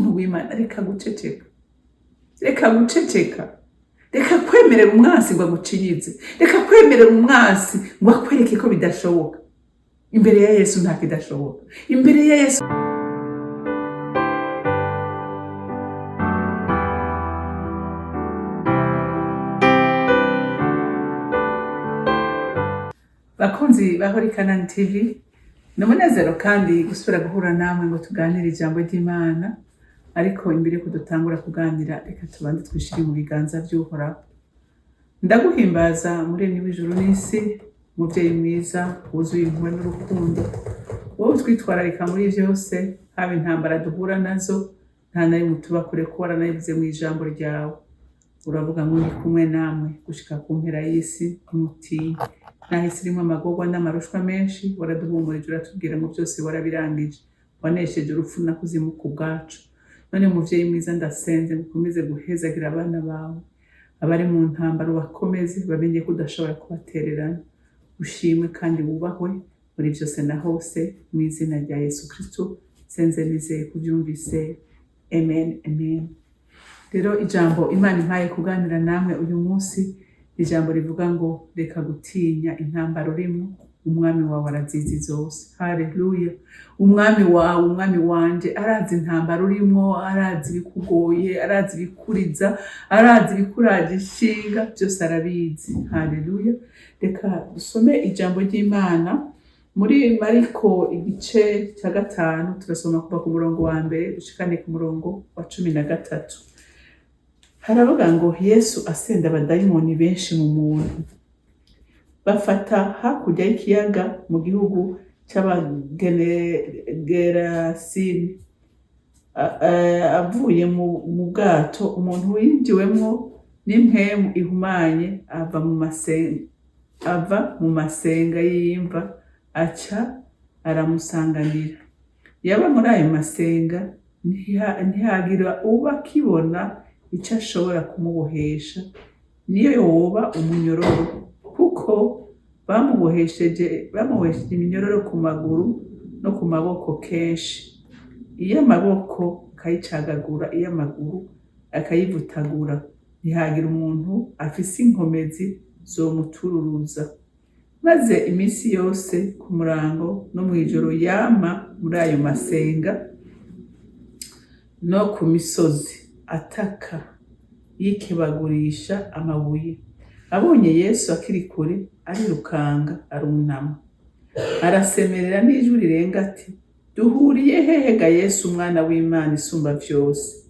Muntu w'Imana, reka guceceka, reka guceceka, reka kwemerera umwansi ngo agucinyize, reka kwemerera umwansi ngo akwereke ko bidashoboka. Imbere ya Yesu nta kidashoboka, imbere ya Yesu. Bakunzi ba Holy Canaan TV, ni umunezero kandi gusubira guhura namwe ngo tuganire ijambo ry'Imana. Ariko imbere yuko dutangura kuganira, reka tubanze twishire mu biganza vy'Uhoraho. Ndaguhimbaza, Muremyi w'ijuru n'isi, muvyeyi mwiza wuzuye impuhwe n'urukundo, wowe utwitwararika muri vyose, haba intambara duhura nazo, nta na rimwe utuba kure, ko waranabivuze mu ijambo ryawe. Uravuga ngo ndi kumwe namwe gushika ku mpera y'isi, ntimutinye. Naho isi irimwo amagorwa n'amarushwa menshi, waraduhumurije, uratubwira ngo byose warabirangije, wanesheje urupfu na kuzimu ku bwacu. None muvyeyi mwiza, ndasenze ngo ukomeze guhezagira abana bawe, abari mu ntambara ubakomeze, bamenye ko udashobora kubatererana. Ushimwe kandi wubahwe muri byose na hose, mu izina rya Yesu Kristo senze nizeye kubyumvise, amen, amen. Rero ijambo Imana impaye kuganira namwe uyu munsi, ijambo rivuga ngo reka gutinya intambara urimwo, umwami wawe arazizi zose. Haleluya! Umwami wawe, umwami wanje arazi intambara urimwo, arazi ibikugoye, arazi ibikuriza, arazi ibikuraje ishinga, byose arabizi. Haleluya! Reka dusome ijambo ry'Imana muri Mariko igice cya 5, turasoma kuva ku murongo wa 1 dushikane ku murongo wa 13. Haravuga ngo Yesu asenda abadayimoni benshi mu muntu, bafata hakurya y'ikiyaga mu gihugu c'Abagerasini. Avuye mu bwato, umuntu winjiwemwo n'impwemu ihumanye ava mu masenga y'imva, aca aramusanganira. Yaba muri ayo masenga, ntihagira uba akibona ico ashobora kumubohesha, niyo yoba umunyororo, kuko bamubohesheje iminyororo ku maguru no ku maboko kenshi, iyo amaboko akayicagagura, iyo amaguru akayivutagura. Ntihagira umuntu afise inkomezi zomutururuza. Maze iminsi yose ku murango no mw'ijoro yama muri ayo masenga no ku misozi, ataka yikebagurisha amabuye. Abonye Yesu akiri kure, arirukanga, arunama, arasemerera n'ijwi rirenga ati: "Duhuriye hehe ga Yesu, umwana w'Imana isumba vyose?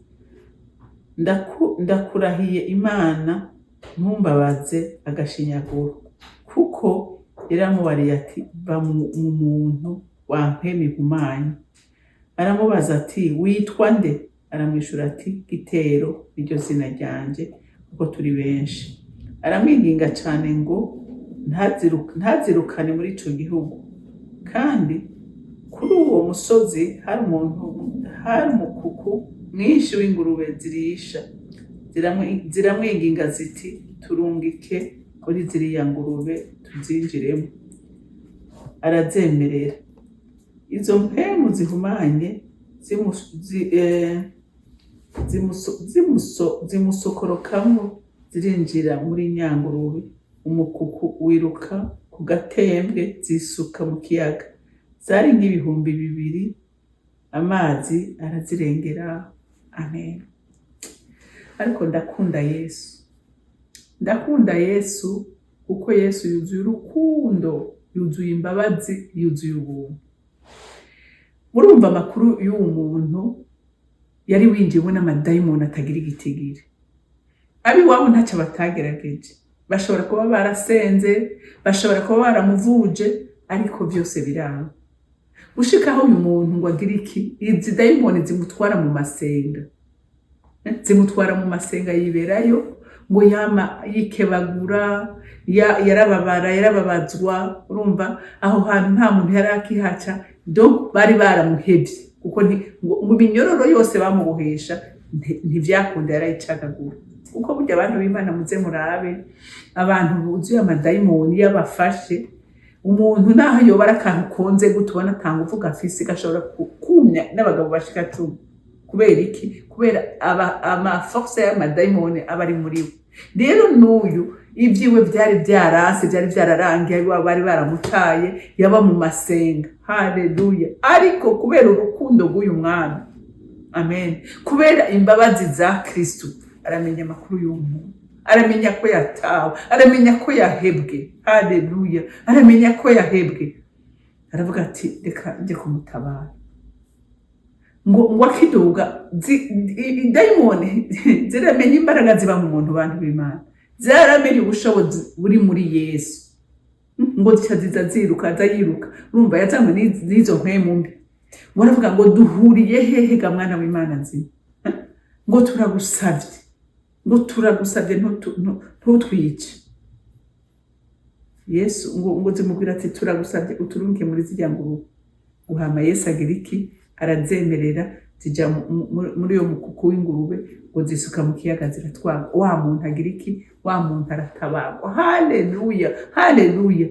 Ndakurahiye Imana, ntumbabaze agashinyaguro." Kuko yaramubariye ati: "Va mu muntu, wa mpwemu ihumanye." Aramubaza ati: "Witwa nde?" Aramwishura ati: "Gitero niryo zina ryanje, kuko turi benshi." Aramwinginga cane ngo ntazirukane muri ico gihugu. Kandi kuri uwo musozi hari umukuku mwinshi w'ingurube zirisha. Ziramwinginga ziti: "Turungike kuri ziriya ngurube tuzinjiremo." Arazemerera. Izo mpwemu zihumanye zimusokorokamwo, zirinjira muri nyangurube. Umukuku wiruka ku gatembwe, zisuka mu kiyaga. Zari nk'ibihumbi 2, amazi arazirengera. Amen. Ariko ndakunda Yesu, ndakunda Yesu, kuko Yesu yuzuye urukundo, yuzuye imbabazi, yuzuye ubuntu. Murumva amakuru y'uwo muntu yari winjiwe n'amadayimoni atagira igitigiri. Ab'iwabo ntacyo batagerageje, bashobora kuba barasenze, bashobora kuba baramuvuje, ariko byose biranga. Gushikaho uyu muntu ngo agire iki, izi dayimoni zimutwara mu masenga, zimutwara mu masenga, yiberayo, ngo yama yikebagura, yarababara, yarababazwa. Urumva aho hantu nta muntu yari akihaca, donc bari baramuhevye, kuko ngo iminyororo yose bamubohesha ntivyakunda, yarayicagagura. Kuko burya abantu b'Imana, muze murabe abantu buzuye amadayimoni, iyo abafashe umuntu, naho yoba ari akantu konze gute, ubona atanga uvuga afise, gashobora kumya n'abagabo bashika 10. Kubera iki? Kubera ama force y'amadayimoni aba ari muri we. Rero n'uyu ibyiwe byari byaranse, byari byararangiye, bari baramutaye, yaba mu masenga. Haleluya! Ariko kubera urukundo rw'uyu mwami, amen, kubera imbabazi za Kristu, aramenya amakuru y'umuntu, aramenya ko yatawe, aramenya ko yahebwe. Haleluya! Aramenya ko yahebwe, aravuga ati: "Reka njye kumutabara." Ngo akiduga, idayimoni ziramenya imbaraga ziba mu muntu. Bantu b'Imana, zaramenye ubushobozi buri muri Yesu. Ngo zica ziza ziruka, aza yiruka. Urumva yazanywe n'izo mpwemu mbi. Ngo aravuga ngo: "Duhuriye hehe ga mwana w'Imana nzima? Ngo turagusavye, ngo turagusavye, ntutwice." Yesu ngo zimubwira ati: "Turagusavye, uturungike muri zirya ngurube." Guhama Yesu agira iki? Arazemerera, zija muri uyo mukuku w'ingurube, ngo zisuka mu kiyaga, ziratwara wa muntu. Agira iki? Wa muntu aratabarwa. Haleluya, haleluya!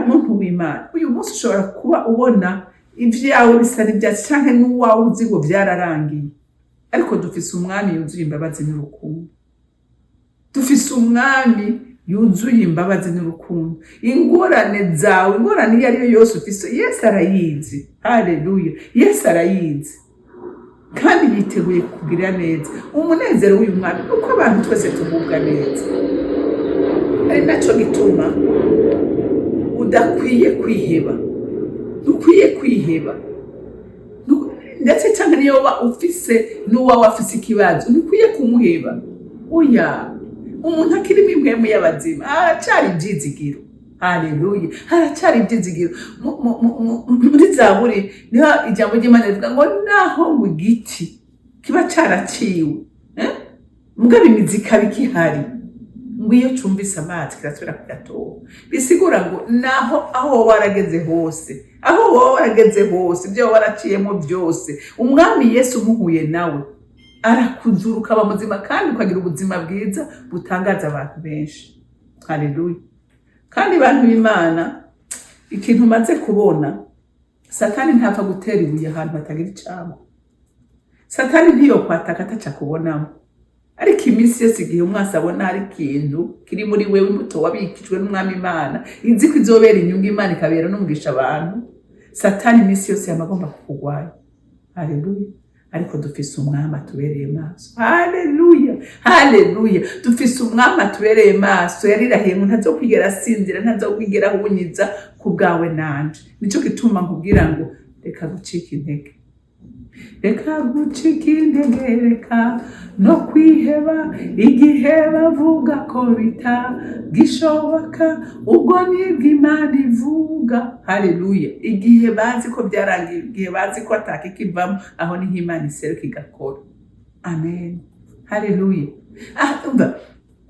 Muntu w'Imana, uyu munsi ushobora kuba ubona ibyawe bisa n'ibyatsi, canke n'uwawe uzi ngo byararangiye, ariko dufise umwami yuzuye imbabazi n'urukundo. Dufise umwami yuzuye imbabazi n'urukundo. Ingorane zawe, ingorane iyo ari yo yose ufise, Yesu arayizi. Haleluya! Yesu arayizi kandi yiteguye kukugirira neza. Umunezero w'uyu mwami ni uko abantu twese tugubwa neza. Ari naco gituma udakwiye kwiheba, ntukwiye kwiheba. Ndetse cyangwa niyo waba ufise n'uwawe afise ikibazo, ntukwiye kumuheba. Oya, umuntu akirimo impwemu y'abazima haracyari ibyizigiro. Haleluya, haracyari ibyizigiro. Muri Zaburi niho ijambo ry'Imana rivuga ngo naho ngo igiti kiba cyaraciwe, eh? Mugabo imizi ikaba ikihari, ngo iyo cumvise amazi kirasubira kugatoha. Bisigura ngo naho aho wowe warageze hose, aho wowe warageze hose, ibyo wowe waraciyemo byose, umwami Yesu umuhuye nawe arakuzura, ukaba muzima kandi ukagira ubuzima bwiza butangaza abantu benshi. Haleluya! Kandi bantu b'Imana, ikintu umaze kubona, Satani ntapfa gutera ibuye ahantu hatagira icamwa. Satani ntiyokwataka ataca kubonamo. Ariko iminsi yose igihe umwasi abona hari ikintu kiri muri wewe, imbuto wabikijwe n'umwami Imana, izi ko izobera inyungu Imana, ikabera n'umugisha abantu, Satani iminsi yose yama agomba kukugwanya. Haleluya! Ariko dufise umwami atubereye maso. Haleluya, haleluya! Dufise umwami atubereye maso, yarirahiye ngo ntazokwigera asinzira, ntazokwigera ahunyiza ku bwawe nanje. Nico gituma nkubwira ngo reka gucika intege, reka gucika intege, reka no kwiheba igihe bavuga ko bitagishoboka. Ubwo nibwo Imana ivuga. Haleluya! Igihe bazi ko byarangiye, igihe bazi ko atakikivamo, aho niho Imana iseruka igakora. Amen, haleluya! Ah, umva,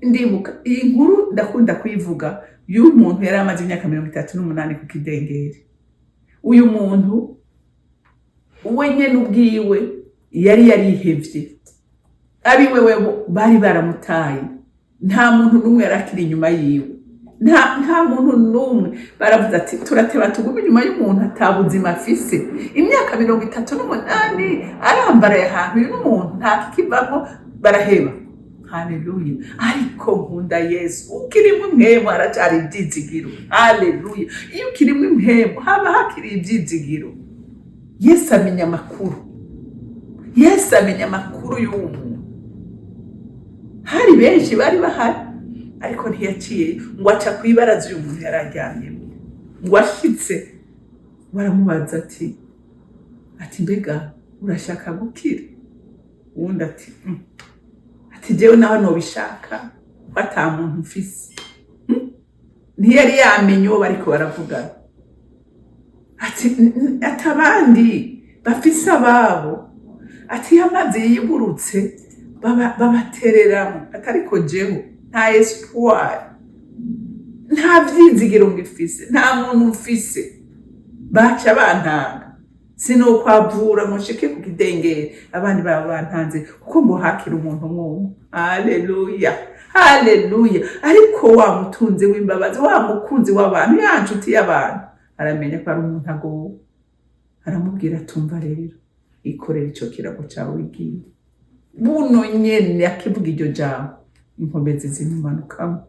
ndibuka iyi nkuru, ndakunda kuyivuga, y'umuntu yari amaze imyaka 38 ku kidengeri. Uyu muntu we nyene ubwiwe yari yarihevye, abiwe we bari baramutaye, nta muntu n'umwe yari akiri inyuma yiwe, nta muntu n'umwe. Baravuze ati: "Turateba tugume inyuma y'umuntu ata buzima afise, imyaka 38 arambaraye ahantu, uyu n'umuntu nta kikivamo." Baraheba. Haleluya! Ariko nkunda Yesu. Ukirimo impwemu haracyari ibyizigiro. Haleluya! Iyo ukirimo impwemu haba hakiri ibyizigiro. Yesu amenya amakuru, Yesu amenya amakuru y'uwo muntu. Hari benshi bari bahari, ariko ntiyaciye ngo aca ku ibaraza uyu muntu yari aryamyemo. Ngo ashitse, baramubaza ati: "Mbega urashaka gukira?" Uwundi ati: Ati: "Jewe naho nobishaka ko ata muntu mfise." Ntiyari yamenye uwo bariko baravugana. Ati: "Ati abandi bafise ababo, ati iyo amazi yigurutse babatereramo, ati ariko jewe nta espoir, nta vyizigiro ngifise, nta muntu mfise, baca bantanga, sinokwavura ngo nshike ku kidengeri, abandi baba bantanze, kuko ngo hakira umuntu umwe umwe." Haleluya, haleluya! Ariko wa mutunzi w'imbabazi, wa mukunzi w'abantu, ya nshuti y'abantu, aramenya ko ari umuntu agowe. Aramubwira: "Tumva rero, Ikorera ico kirago cawe wigiye. Buno nyene akivuga iryo jambo, inkomezi zimumanukamo,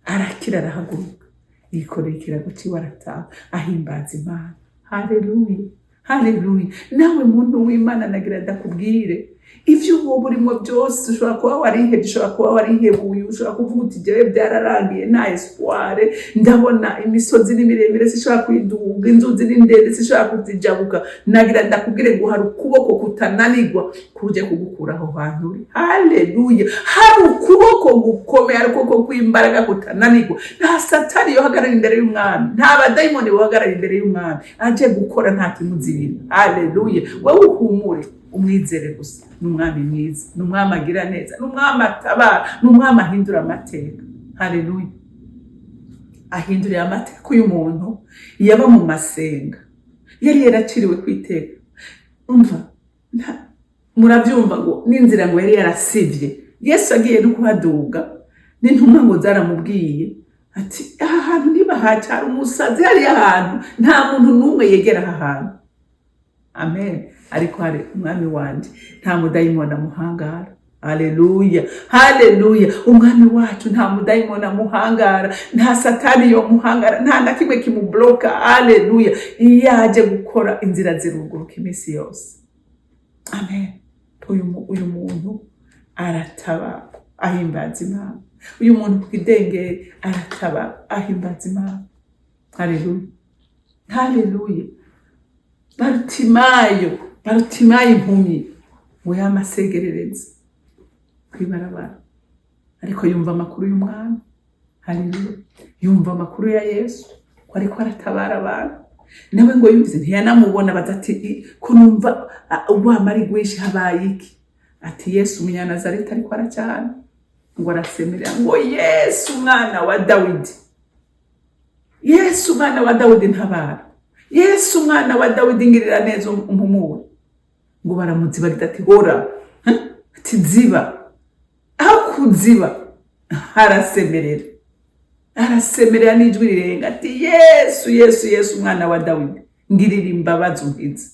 arakira, arahaguruka, yikorera ikirago ciwe, arataha ahimbaza Imana. Haleluya, haleluya! Nawe muntu w'Imana, nagira ndakubwire, ivyo woba urimo byose, ushobora kuba warihebye, ushobora kuba warihebuye, ushobora kuvuga uti: "Jewe byararangiye, nta espoir, ndabona imisozi ni miremire, sinshobora kuyiduga, inzuzi ni ndende, sinshobora kuzijabuka." Nagira ndakubwire ngo hari ukuboko kutananirwa kuje kugukura aho hantu uri. Haleluya! Hari ukuboko gukomeye, hari ukuboko kw'imbaraga kutananirwa. Nta Satani yohagarara imbere y'Umwami, nta badayimoni bohagarara imbere y'Umwami. Aje gukora, nta kimuzibira. Haleluya! Wowe uhumure, umwizere gusa. Ni Umwami mwiza, ni Umwami agira neza, ni Umwami atabara, ni Umwami ahindura amateka. Haleluya! Ahinduriye amateka uyu muntu yaba mu masenga, yari yaraciriwe ku iteka. Umva, murabyumva ngo n'inzira ngo yari yarasivye. Yesu agiye no kuhaduga, n'intumwa ngo zaramubwiye ati: "Aha hantu ntibahacara umusazi, hariya hantu nta muntu n'umwe yegera aha hantu." Amen. Ariko hari Umwami wanje, nta mudayimoni amuhangara. Haleluya, haleluya! Umwami wacu nta mudayimoni amuhangara, nta Satani yomuhangara, nta na kimwe kimubloka. Haleluya! Iyo aje gukora, inzira ziruguruka iminsi yose. Amen. Uyu muntu aratabara ahimbaza Imana. Uyu muntu ku kidengeri aratabara ahimbaza Imana. Haleluya, haleluya! Barutimayo, Barutimayo impumyi, ngo yamasegerereza kw'ibarabara, ariko yumva amakuru y'Umwami. Haleluya! Yumva amakuru ya Yesu ko ariko aratabara abantu. Nawe ngo yumvise, ntiyanamubona. Baza ati: "Ko numva urwamo ari rwinshi, habaye iki?" Ati: "Yesu Umunyanazareti ariko aracana." Ngo arasemerera ngo: "Yesu umwana wa Dawidi, Yesu umwana wa Dawidi, ntabara! Yesu umwana wa Dawidi, ngirira neza, umpumure!" Ngo baramuzibagira ati: "Hora!" Huh? Ati: "Ziba!" Aho kuziba, arasemerera, arasemerera n'ijwi rirenga ati: "Yesu, Yesu, Yesu umwana wa Dawidi, ngirira imbabazi, unkize!"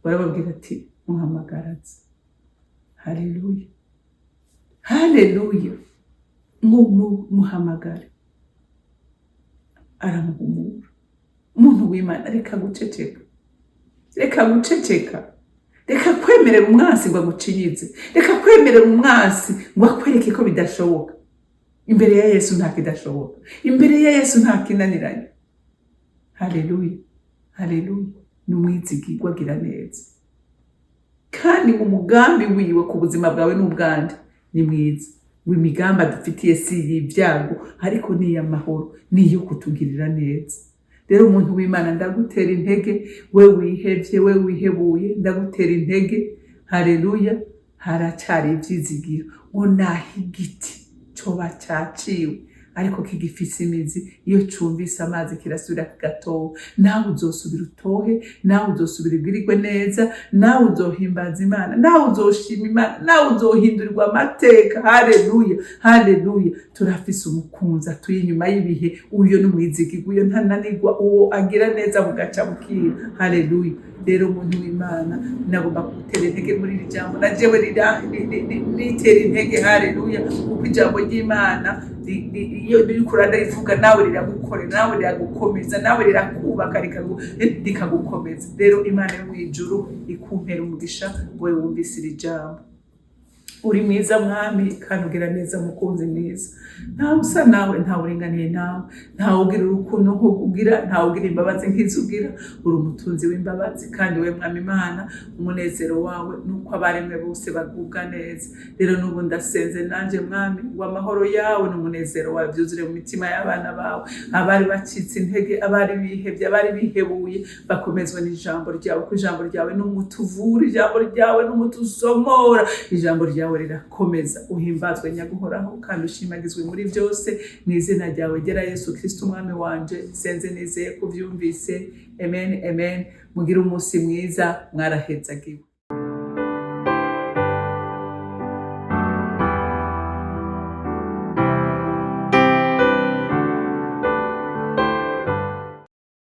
Barababwira ati: "Muhamagaraze." Haleluya, haleluya! Ngo muhamagare, aramuhumura. Umuntu w'Imana, reka guceceka, reka guceceka, reka kwemerera umwansi ngo agucinyize, reka kwemerera umwansi ngo akwereke ko bidashoboka. Imbere ya Yesu nta kidashoboka, imbere ya Yesu nta kinaniranye. Haleluya, haleluya! Ni umwizigirwa, agira neza, kandi ngo umugambi wiwe ku buzima bwawe n'ubwanje ni mwiza. Ngo imigambi adufitiye si iy'ibyago, ariko ni iy'amahoro, ni iyo kutugirira neza. Rero umuntu w'Imana, ndagutera intege, we wihevye, we wihebuye, ndagutera intege. Haleluya! Haracyari ivyizigiro. Ngo naho igiti coba caciwe, ariko kigifise imizi, iyo cumvise amazi kirasubira kigatoha. Nawe uzosubira utohe, nawe uzosubira ubwirirwe neza, nawe uzohimbaza Imana, nawe uzoshima Imana, nawe uzohindurirwa amateka. Haleluya, haleluya! Turafise umukunzi atuye inyuma y'ibihe. Uyo ni umwizigirwa, uyo ntananirwa, uwo agira neza bugaca bukira. Haleluya! Rero umuntu w'Imana, nagomba kugutera intege muri iri jambo, na jewe ritera intege. Haleluya! Kuko ijambo ry'Imana iyo ririko urarivuga, nawe riragukorera, nawe riragukomeza, nawe rirakubaka, rikagukomeza. Rero Imana yo mu ijuru ikumpera umugisha, wowe wumvise iri jambo. Uri mwiza Mwami, kandi ugira neza, mukunzi mwiza. Ntawe usa nawe, ntawe uringaniye nawe, ntawe ugira urukundo nk'uko ugira, ntawe ugira imbabazi nk'izo ugira. Uri umutunzi w'imbabazi, kandi we Mwami Imana, umunezero wawe ni uko abaremwe bose bagubwa neza. Rero n'ubu ndasenze nanjye Mwami, ngo amahoro yawe n'umunezero wawe byuzure mu mitima y'abana bawe, abari bacitse intege, abari bihebye, abari bihebuye, bakomezwe n'ijambo ryawe, kuko ijambo ryawe ni umuti uvura, ijambo ryawe ni umuti usomora, ijambo ryawe rirakomeza. Uhimbazwe nyaguhoraho, kandi ushimagizwe muri byose, mu izina ryawe gera Yesu Kristo Umwami wanje senze nizeye ko ubyumvise. Amen, amen. Mugire umunsi mwiza, mwarahezagiwe.